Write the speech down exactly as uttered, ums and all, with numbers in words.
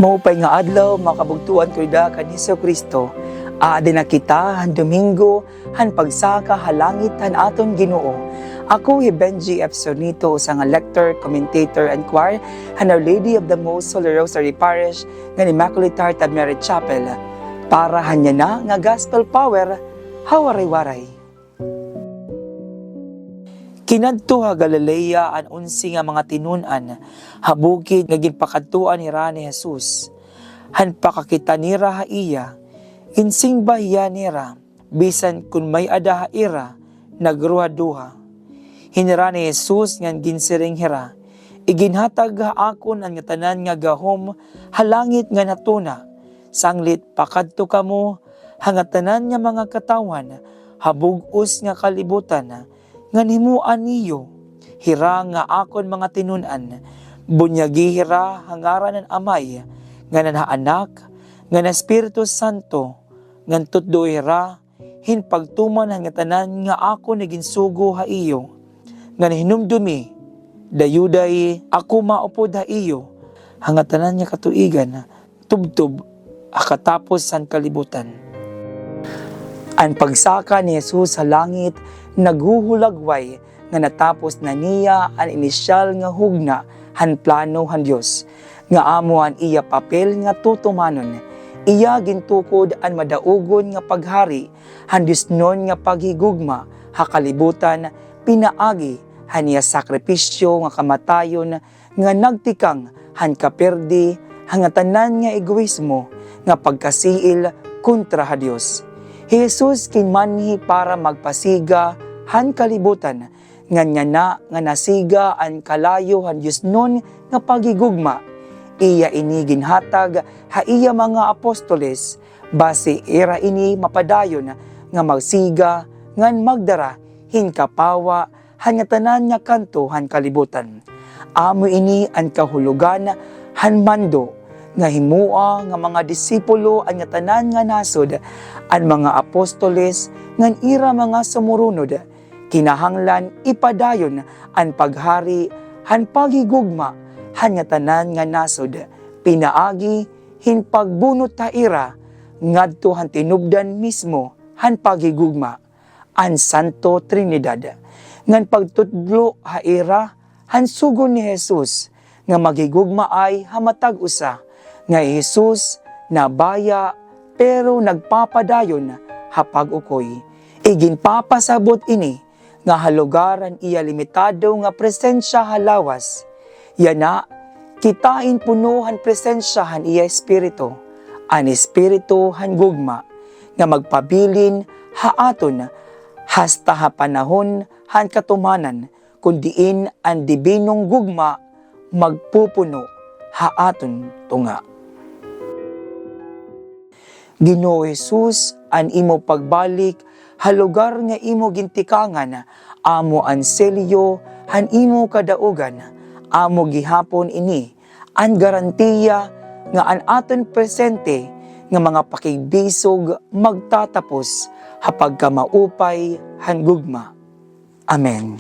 Maupay nga adlaw, mga kabugtoan ko dida kan Hesukristo. Aadi na kita han Domingo han pagsaka ha langit han aton Ginoo. Ako hi Benji F. Sornito, usa nga lector, commentator, and choir han Our Lady of the Most Holy Rosary Parish ngan Immaculate Heart of Mary Chapel. Para han yana nga Gospel Power ha Waray-Waray. Kinadto ha Galilea an onse nga mga tinun-an ha bukid nga ginpakadtuan hira ni Jesus. Han pakakita nira ha iya, ginsingba hiya nira, bisan kon may-ada ha ira nagruhaduha. Hinira ni Jesus ngan ginsiring hira, "Iginhatag ha akon an ngatanan nga gahom ha langit ngan ha tuna. Sanglit pakadto kamo ha ngatanan nga mga katawhan ha bug-os nga kalibutan, ngan himoa niyo hira nga akon mga tinun-an. Bunyagi hira ha ngaran han Amay, ngan han Anak, ngan han Espiritu Santo, ngan tutdoi hira hin pagtuman han ngatanan nga akon iginsugo ha iyo. Ngan hinumdomi, dayoday ako maupod ha iyo ha ngatanan nga katuigan, tubtob ha katapos han kalibutan." An pagsaka ni Jesus ha langit naghuhulagway nga natapos na niya an inisyal nga hugna han plano han Dios, nga amo an iya papel nga tutumanon. Iya gintukod an madaugon nga paghari han diosnon nga paghigugma ha kalibutan pinaagi han iya sakripisyo nga kamatayon nga nagtikang han kapirdi han ngatanan nga egoismo nga pagkasiil kontra ha Dios. Hi Jesus ginmanhi para magpasiga han kalibutan, ngan yana nga nasiga an kalayo han diosnon nga paghigugma, iya ini ginhatag ha iya mga apostoles, basi ira ini mapadayon nga magsiga ngan magdara hin kapawa han ngatanan nga kanto han kalibutan. Amo ini an kahulogan han mando nga himoa nga mga disipulo an ngatanan nga nasod. An mga apostoles ngan ira mga sumurunod kinahanglan ipadayon an paghari han paghigugma han ngatanan nga nasod pinaagi hin pagbunot ha ira ngadto han tinubdan mismo han paghigugma, an Santo Trinidad, ngan pagtutlo ha ira han sugo ni Jesus nga maghigugmaay ha matag usa, nga hi Jesus nabaya pero nagpapadayon ha pag-ukoy. Iginpapasabot ini nga ha lugar han iya limitado nga presensya ha lawas, yana kita in puno han presensya han iya Espiritu, an Espiritu han gugma, nga magpabilin ha aton hasta ha panahon han katumanan, kon diin an dibinong gugma magpupuno ha aton tunga. Ginoo Jesus, an imo pagbalik ha lugar nga imo gintikangan amo an selyo han imo kadaugan. Amo gihapon ini an garantiya nga an aton presente nga mga pakigbisog magtatapos ha pagkamaupay han gugma. Amen.